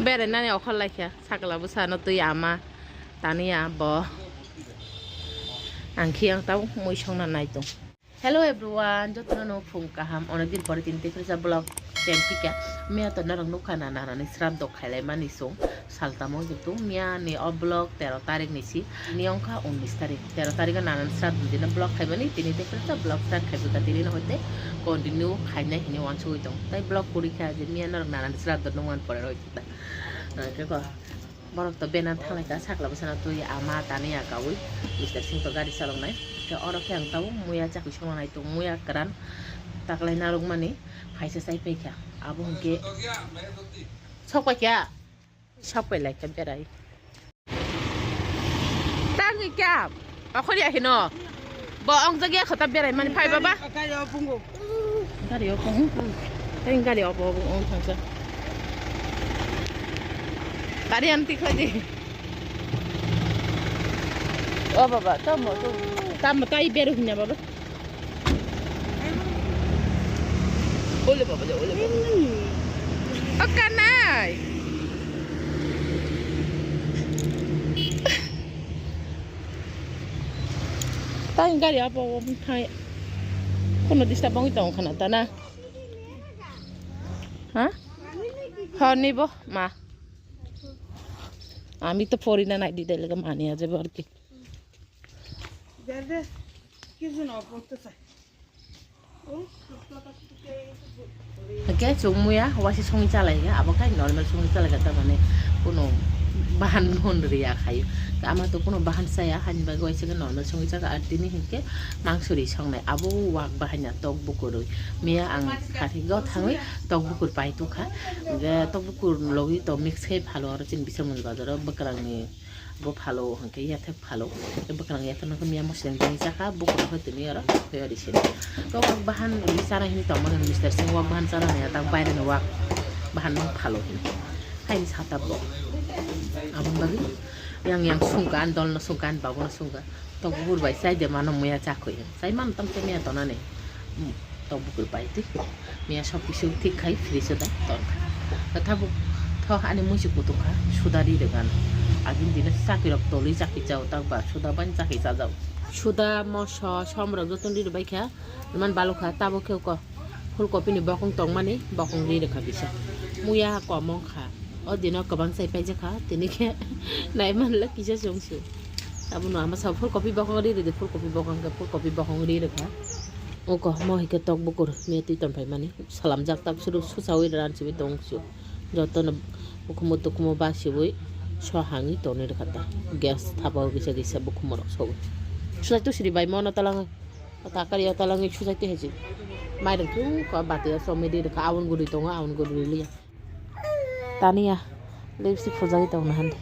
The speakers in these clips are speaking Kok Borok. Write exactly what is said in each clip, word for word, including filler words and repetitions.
Berai nani okhor laikha, sakla bwsano twi ama taniya bo. Ang khe ang tau mui songna nai tong. Hello everyone, jotono no phung kaham. Onek din pore tini tei kaisa vlog chenpika. Miya to norok nukha na, nanani sraddho khailaimani song. Saltamo wngtong miya ni o vlog tero tarik ni si. Ni wngkha unnis tarik. Tero tarik o nanani sraddho dino vlog khaimani. Tini tei kaisa vlog start khaibwkha, tini no hoite continue khainai hinwi wansugwi tong. Tai vlog kwrwi kha je miya norok nanani sraddho nungmani pore roi ta. Hwnkhe ko. Borok to benan thanglaikha, sakla bwsano twi ama taniya kaui, Mister Singh to gari chaloknai. Khe oro khe ang tabuk muya chakui songna nai tongo, muya kwran taklai narwkmani phaisa chai paikha. Abo hwnkhe sok paikha, sok pailaikha berai. Tangwi kya? Okhor ya hino. Bo ong jagya khata berai mani phai baba. Gari o pung. Tei gari o bo ong thangsa. Gari an tikhlai di. O baba, tamo, tamo. Tamo tai beru hinya baba. Ole baba, ole baba. O kanai. Tang gari apa thai. Kono disturb bangi tong khana tana. Ha? Hor ni bo ma. Ami to pori na nai di dai lega mani aje bor ki. Hake chwng muya wasi songwi chalai kha, abo khai normal songwi chalai kha, tamani kuno bahan hwn riya khayo. Ama to kuno bahan chaya, hani bagwi waisa khe normal songwi chakha, ar tini hinkhe mangsuri songnai, abo wak bahaina tok bukurwi. Miya ang khathi go thangwi tok bukur pai tukha, hwnkhe tok bukur logwi to mix khai phalo aro chini Bisamoni bazaro bwkrangni. Bo phalo hwnkhe yathek phalo. Tei bwkrang yathek no khe miya mosleng dini chakha, bukur no khe tini oro khe ori sini. To wak bahan ri chana hini tongmani Mister Singh wak bahan chana hini tak baireni wak bahan mang phalo hini. Haini sata bo. Aboni bagwi yang yang sungka, ani dol no sungka, ani babu no sungka. To bukur bai chai de mano muya chakwi. Chai mano tamo khe miya tonani. Tok bukur pai twi. Miya sok kisa thik khai fridge o da ton kha. Tabuk tho ani muisuk kutung kha, suda ri rwgano. Agini dino chakirok tolwi chakwi chao, tak ba suda bani chakwi chajao. Suda, moso, somrok jotono ri rwbai kha. Iman balukha, tabuk khe ko phulkopi ni bokong tongmani, bokong ri rwkha kisa. Muya kom wngkha. O dino kwbang chai paijak kha, tini khe nai manle kisa se wngsu. Abono ama sa phulkopi bokong ri rwdi, phulkopi bokong khe phulkopi bokong ri rwkha. Oko mo hai khe tok bukur miya twi tongphai mani. Salamjak tak suru susawi ranchiwi tongsu. Jotono bukhumu tukhumu basiwi so hangwi tonwi rwkha ta. Gas thapa o kisa kisa bukhumu rok sogwi. Sulai tu siri bai mono talangwi. O takari o talangwi sulai tu hejik. Mairung tu ko bati o somedi rwkha, aun guri tongo, aun guri liya. Taniya lipstick phuljakgwi tongna handi.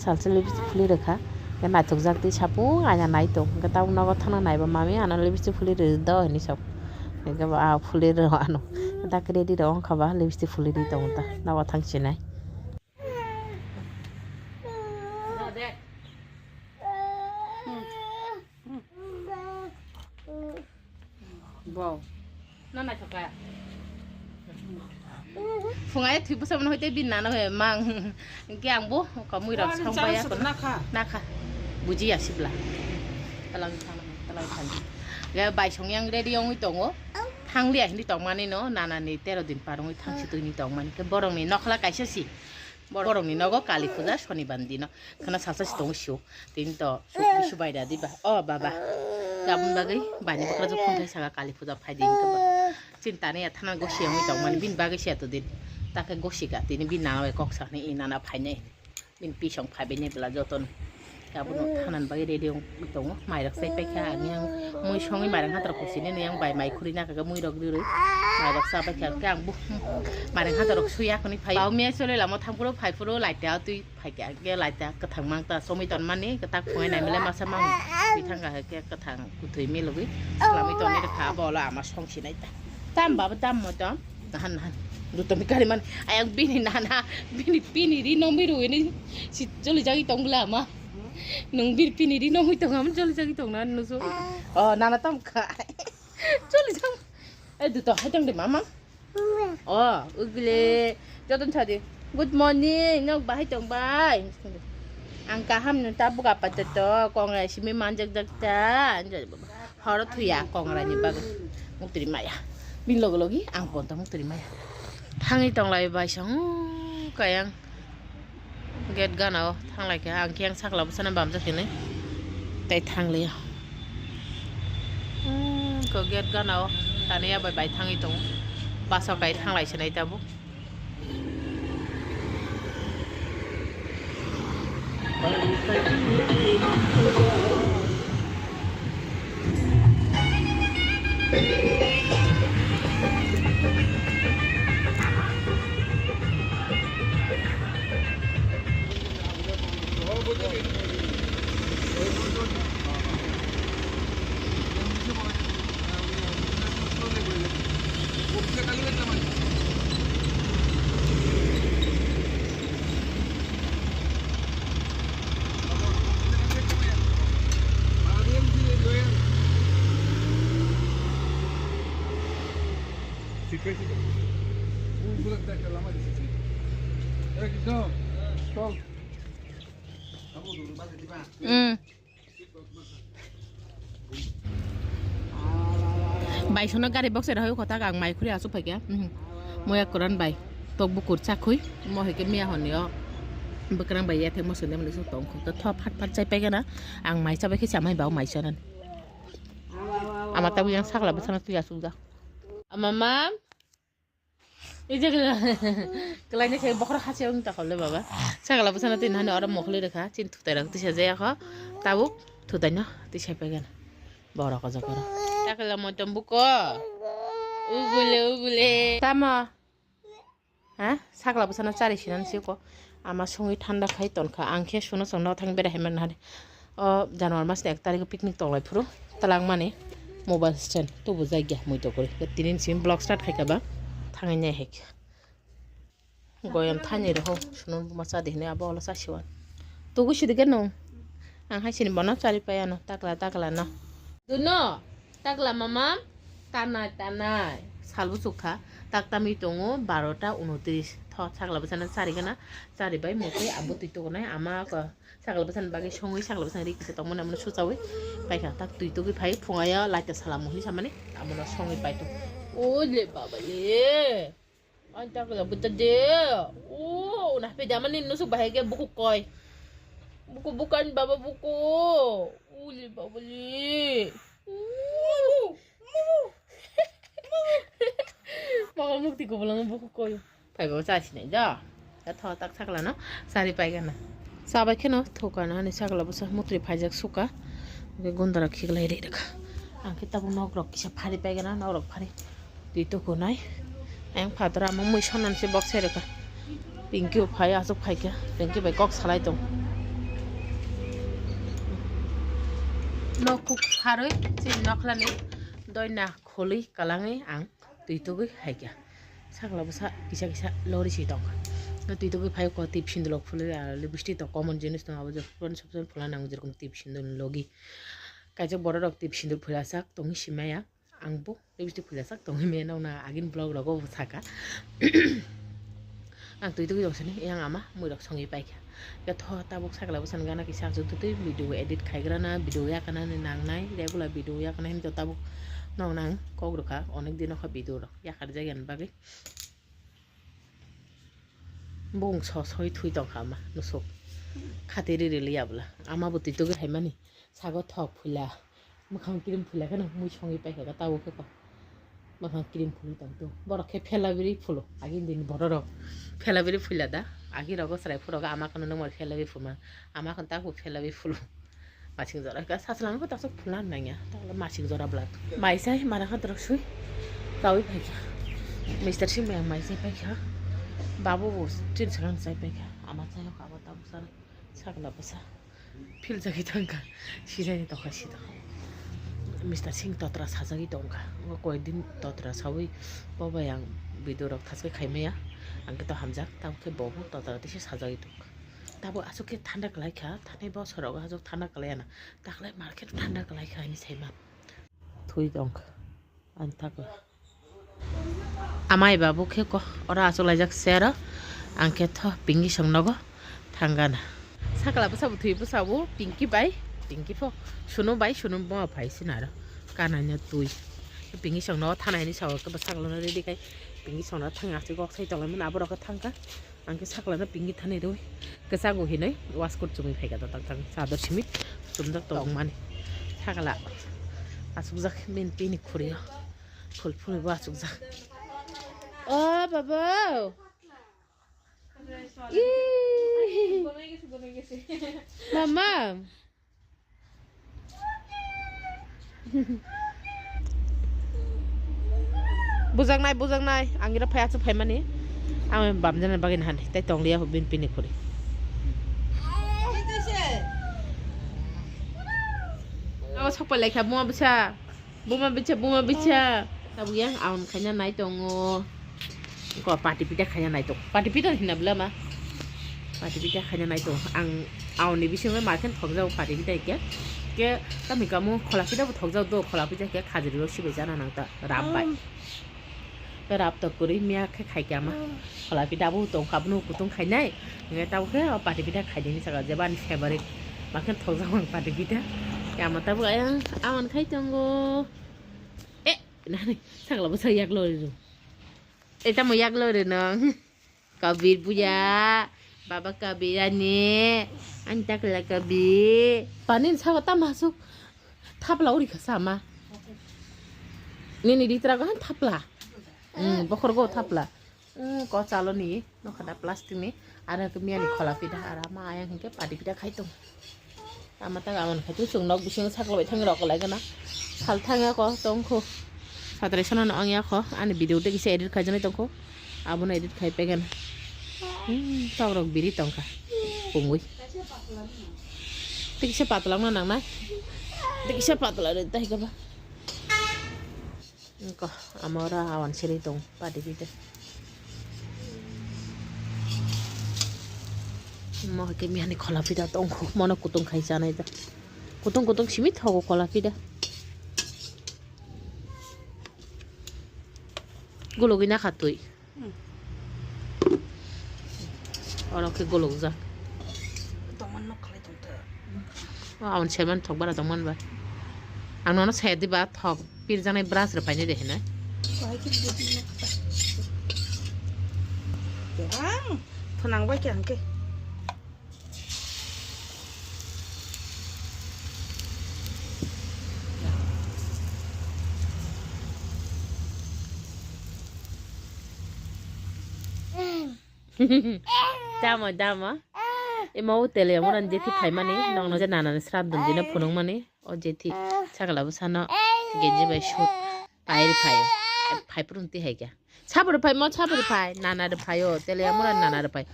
Salsa lipstick phuli rwkha. Khe naithokjak twi sapung aina nai tong. Hwnkhe tabuk nogo thangna naiba mami ano lipstick phuli rw do hinwi sa. Hwnkhe ba ah phuli rw ano. Dak ready rw wngkha ba lipstick phuli rw tong ta. Nogo thang sinai. Bo. Na naithok kha. Phungai thwi bwsa mano hoite bini nana hoi mang. Hwnkhe ang bo kamui rok song baya kono. Nakha. Nakha. Buji ya sibla. Talang thang, talang thang. Ya bai song yang ready ongwi tongo. Thang liya hindi tongmani no, nana ni tero din par ongwi thang si twi ni tongmani. Ke borong ni nokhla kaisa si. Borok ni nogo Kali puja Sonibar dino. Khana salsa si tongo sio. Tini to suk bisu bai da diba. O baba. Tabun bagwi bai ni bwkra jok phone khai saka Kali puja phai din khe ba. Chin tani ya thana gosi yang tong mani bin bagwi sia to din. Ta khe gosi ga tini bin nana bai kok sa ni i nana phai nai. Bin pisong phai bai ni bela joton. Abono thanan bagwi ready wng tongo. Mairok chai paikha, ang yang mui songwi mairang hatrok kusini ni yang bai mai khurina kaka mui rok rirwi. Mairok cha paikha, khe ang bo mairang hatrok suya khoni phai. Bau miya chole lama thangphuru phaiphuru laita twi phaikha, khe laita kwthang mangta somoi tonmani, kwtak phungai naimile masa mang twi thangkha, khe kwthang kwthwi milogwi swlamwi tonwi rwkha, abo olo ama song sinai ta. Tam baba tam mo tom. Nahan, nahan. Duto mi kari man. Ayang bini nana, bini, bini ri nong mi ruini. Si choli jagi tong bla ma. Nung bini, bini ri nong mi tong am choli jagi tong na nusu. Oh, nana tam ka. Choli jang. Eh, duto, hai tong de mama. Oh, ugly. Joton sadi. Good morning. Nok bahai tong bai. Ang kaham no tabuk apa to. Kongra simi manjak jak ta. Horo thuya kongra ni bag. Muktri maya. Bin logo logi ang ponta muktri maya. Thangi tong lai bai sang. Kayang. Gate gana o thanglai kha, ang khe ang sakla bwsano bamjak hinwi tei thangliya. Hmm, ko gate gana o taniya bai bai thangwi tongo. Bus o kai thanglai sinai tabuk. Mm. Bai sono gari box era hoy kota kang mai khuri asuk phaikya. Mhm. Moya koran bai tok bukur chakhui mo hike miya honi o. Bekrang bai yathek mo sundem ni suk tong kho. To phat phat chai paigana. Ang mai chabai khe chamai bao mai chanan. Ama tabu yang sakla bwsano twi asuk da. Ama mam. Ije kela kela ni khe bokhorok hachi wng ta khole baba. Sakla bwsano twi nani oro mokhli rwkha. Chin thutai rok tisa jaya kho. Tabuk thutai no tisa paigana. Borok o jokoro. Takla moitom buko. Ugule ugule. Tamo. Ha? Sakla bwsano chari sinan siko. Ama songwi thanda khai tonkha. Ang khe suno songno thang bera hemar nahari. O January mas ni ek tarikh picnic tonglai phuru. Talangmani mobile stand tubu jagya mui tokori. Tinin simi vlog start khai kaba. Thangai nai hai. Goyam thani rw ho. Suno buma cha de hini abo ola cha siwan. Tugu sidi gano. Ang hai sini bono chari payano. Takla takla no. Duno. Takla mama, tanai tanai. Salbu sukha, tak tami tongo barota unotris. Tho, sakla bwsano chari gana, chari bai motwi abo twi togonai ama ko sakla bwsani bagwi songwi sakla bwsani ri kisa tongmani amano suchawi paikha. Tak twi togwi phai phungayo laita salam hwnwi samani amono songwi paito. O le baba le. Ai takla buta de. O, na pe damani nusuk bahai ke buku koi. Buku bukan baba buku. Uli baba li. Mama mukti ko bulang buku koi. Pai baba cha sinai da. Da tho tak sakla no. Sari pai gana. Sabai kheno thokana hani sakla busa mutri phaijak suka. Oke gundara khiklai ri rikha. Ang khe tabuk nok rok kisa phari pai gana nok rok phari. Twi tukunai. Ayang phataro ama mui sonan se bok sai rwkha. Pinky bo phai aswk phaikha. Pinky bai kok salai tong. Nok kuk pharwi chini nokhlani doina khwlwi kwlangwi ang twi tugwi haikha. Sakla bwsa kisa kisa lori si tongkha. Twi tugwi phai kok tip sindulok phulwi aro lipstick to common jinis tong abo je phulani sob somoi phulna nango jerokom tip sindur logi. Kaisa borok rok tip sindur phulajak tongwi simaya. Ang bo lipstick phulajak tongwi maya nokna agini vlog rogo bo saka. Ang twi tugwi tong sini yang ama mui rok songwi paikha. Khe tho tabuk sakla bwsani gana kisa achuk twi video edit khaigrana video yakarnani nangnai regular video yakarnai hinwi tabuk nokna ang kok rwkha onek din nokha video rok yakarjak yani bagwi. Bung so soi thui tongkha ama nusuk khati riri liya bwla ama bo twi tugwi haimani. Sago thok phuila, mwkhang cream phuila kheno mui songwi paikha tabuk khe ko. Mwkhang cream phulwi tong to. Borok khe phelabiri phulo. Agini din borok rok phelabiri phuila da. Agi rogo chwrai phuru rogo ama kheno nungmar phelabiri phuma. Ama khon tabu phelabiri phulo. Masing jora khe sachwlang khe taso phulna nangya. Tabuk masing jora bwlak. Mai sai mara kha dorok sui. Kawi phaikha. Mister Singh bai ang mai sai paikha. Babu bo chin swkang sai paikha. Ama sai kha abo tabuk sana. Sakla bwsa. Philjagwi thangkha, sijagwi tongkha sida. Mister Singh totra sajagwi tongkha. Omo koyekdin totra sawi bo bai ang video rok thaskhe khaimaya. Ang khe to hamjak, tamo khe bo bo totra tisa sajagwi tongkha. Tabo aswk khe thanda kwlaikha, thani bosorogo aswk thanda kwlaiya na. Taklai mar khe thanda kwlaikha hinwi saima. Thwi tongkha. Ang takla. Amai babu khe ko oro achuk laijak sero, ang khe tho pingi song nogo thangana. Sakla bwsa bo thwi bwsa bo pinki bai, pinki pho sunu bai sunu bo phai sinaro kanai no twi. Pingi song nogo thanai ni sawo khe sakla no ready khai pingi song no thang achuk kok sai tonglaimani aborok khe thangkha. Ang khe sakla no pingi thani rwi kwchak bo hinwi waskut chumui phaikha da tang tang chador simi chumjak tong mani. Sakla achukjak bini pini khuri o phul phul bo achukjak. O baba. Ih. Mama. Bujaknai, bujaknai. Ang ira phai, achuk phaimani. Ang bamjaknai bagwi nahan. Tai tong liya, bin pini khuri. Abo sok pai laikha, buma bisa. Buma bicha, buma bicha. Tabuk yang aun khaina nai tongo. Ko pati pita khaina nai tong. Pati pita hina bla ma. Pati pita khaina nai tong. Ang aun ni bisingo ma khen thok jago pati pita ke. Ke tami kamu khola pita bo thok jago do khola pita ke khajiri ro sibai jana nang ta rap bai. Rap to kwrwi miya khe khai kya ma. Khola pita bo tong kha bwno kutung khainai. Nge tabo khe o pati pita khaidini saka jeba ani favorite. Ma khe thok jago ang pati pita. Kya ma tabo ayang aun khai tongo. Eh, nani, sakla bwsa yak lori rw. Eh, tamo yak lori nang. Kabir buya, baba Kabir ani, ani takla Kabir. Panin saka tamo asuk thapla uri kha sama. Nini ritra go han thapla. Hmm, bokhor go thapla. Hmm, ko chalo ni. Nokha da plastic ni, aro khe miyani khola pita, aro ama ayang hinkhe pati pita khai tong. Ama ta amon khai tong, chwng nok bisingo sakla bai thang rok lai gana. Sal thang ya ko tong kho. Satrai sono no ong ya kho, ani video de kisa edit khai jani tong kho. Abono edit khai pegen. Hmm, tok rok biri tong kha. Pungwi. Te kisa patla wngna nang nai. Te kisa patla re tai khe ba. Ko, amo ora awan siri tong, padi bide. Mo ke mihani khola pida tong, mono kutung khai chanai da. Kutung kutung simi thogo khola pida. Gulugwi na khatwi. Hmm. Oro khe gulukjak. Tongman nok khlai tongtha. O, awan seman thok bara tongman ba. Ang nono saya diba thok pirjaknai brush rw painai de hinai. Ang thanang bai khe ang khe. Tamo, tamo. Imo o tele mo ran jethi phaimani, nokno je nanani sraddon dine phunukmani. O jethi sakla bwsano genji bai suit pai rw phaio. Phai phuru twi hai khe. Sabri phai mo, sabri phai, nana rw phaio, tele mo ran nana rw phai.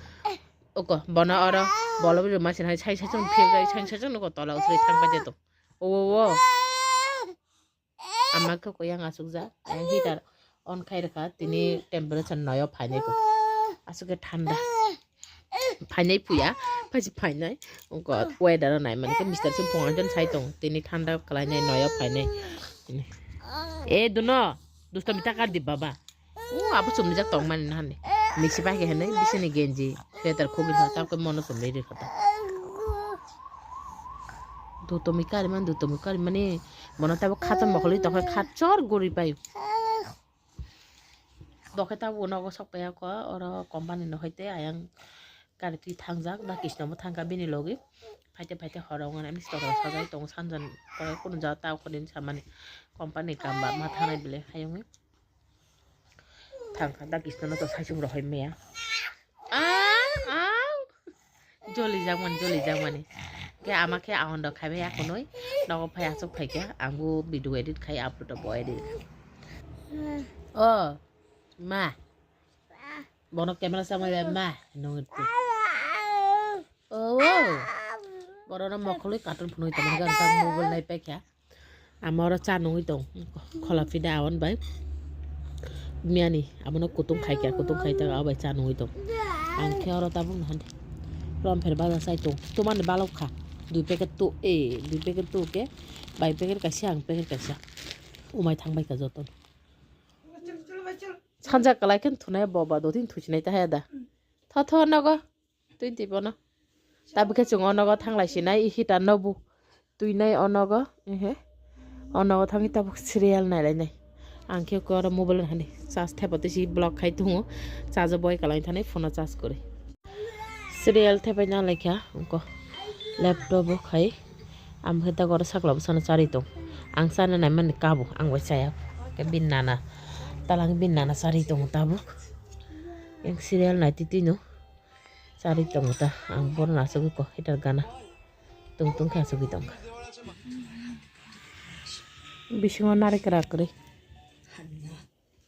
Oko, bono oro bolo bi rwma sin hai, sai sai chung phir jai, sai sai chung nuko tola usri thang pai jeto. O, o, o. Ama khe koyang asukjak, ayang heater on khai rwkha, tini temperature noyo phainai ko. Aswk khe thanda. Phainai puya, phaisi phainai. Oko weather o nai mankhe mister se phungan jon sai tong, tini thanda khlainai noyo phainai. Tini. E duno, dusto mita kar di baba. O abo chumlijak tongmani nahani. Mixi pai khe hinwi bisini genji sweater khogwi kha, tabukhe mono chumli rikha ta. Dutomi karimani, dutomi karimani. Bono tabuk khato mokholi tokhe khat chor guri pai. Dokhe tabuk nogo sok paiya ko, oro company no hoite ayang gari twi thangjak, da Krishna bo thangkha bini logi. Phaite phaite horo wngmani, ani sitokra sajagwi tongo, sanjani pore kunu jaga ta ukhorni samani company kamba ma thangnai bele hayungwi. Thangkha da Krishna no to saichung rohoi maya. Ang, ang. Joli jakmani, joli jakmani. Khe ama khe aondo khaibai akhonoi. Nogo phai aswk phaikha, ang bo video edit khai upload bo edit. O, ma. Bono camera samai bai ma nungwi twi. O, o. Borok no mokhol wi cartoon phunui tongmani khe ang ta mobile nai paikha. Ama oro cha nungwi tong. Khola pida awan bai. Miyani abono kutung khai kha, kutung khai ta abai cha nungwi tong. Ang khe oro tabuk nahan. Rom pher baja sai tong. Tumani balok kha. Dui packet tu, e, dui packet tu ke. Bai packet kaisa, ang packet kaisa. Umai thang bai kha joto. Sanja kalai khe thunai boba do tin thusinai ta haya da. Tho tho nogo. Twi twi bono. Tabukhe chwng o nogo thanglai sinai i heater no bu. Twi nai o nogo. Ehe. O nogo thangwi tabuk serial nailai nai. Ang khe koro mobile hani charge thepa twi si block khai tongo. Charge o boi kalai thani phone o charge kwrwi. Serial thepai na laikha wngko laptop o khai. Ang khe ta goro sakla bwsano charwi tong. Ang chana nai mani kabo ang bai chaya. Khe bini nana talang bini nana charwi tongo tabuk. Yang serial nai twi twi no. Charwi tongo ta ang bono asugwi kok heater gana. Tung tung khe asugwi tongkha. Bisingo narikra kwrwi.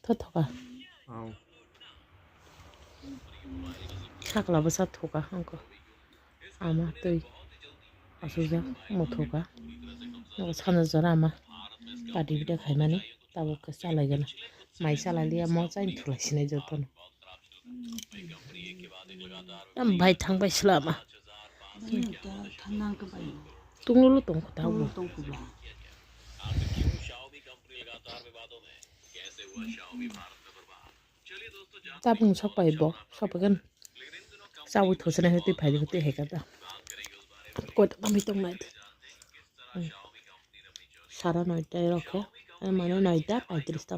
Tho thoka. Sakla bwsa thoka wngkha. Ama twi asukjak mothoka. Nogo sana jora ama party bide khaimani tabuk khe chalaigana. Mai chalailia mo chaini thulai sinai jotono. Am bai thang bai sla ama. Tunglo lo tong kho ta bo. Tabung sok pai bo, sok pai kan. Chawi thosene hai twi phai twi hai kata. Koi ta kami tong nai. Sara noita rokhe, mane noita paitris ta.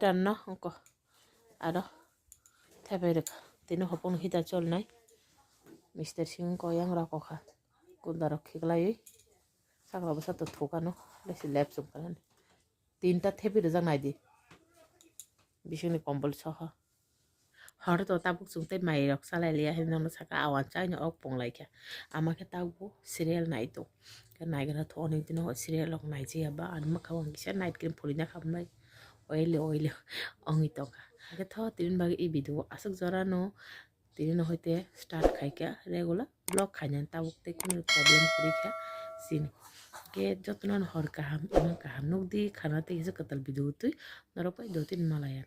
Heater no wngkha aro thepai rwkha tini hopong heater cholnai mister sing wngkha yang rok kokha kunda rok khiklaiwi sakla bwsa to thukano lesi lep chumkha. Tinta thepi rijak naidi. Bisingni kombol soho. Hor to tabuk chwng tei mai rok chalai liya hinwi nono saka awan chaino ok pong laikha. Ama khe tabuk serial nai tong. Khe naigra tho oni tino serial rok nai jaya ba ani mwkhang kisa night cream phulina khamnai. Oile oile ongwi tongkha. Khe tho tini bagwi i video aswk jora no. Tini no hoite start khaikha regular vlog khainani tabuk tei kunu problem kwrwi kha chini. Khe jotono hor kaham imang kaham nukdi khana tei kisa kwtal video twi norok bai dotini malaya.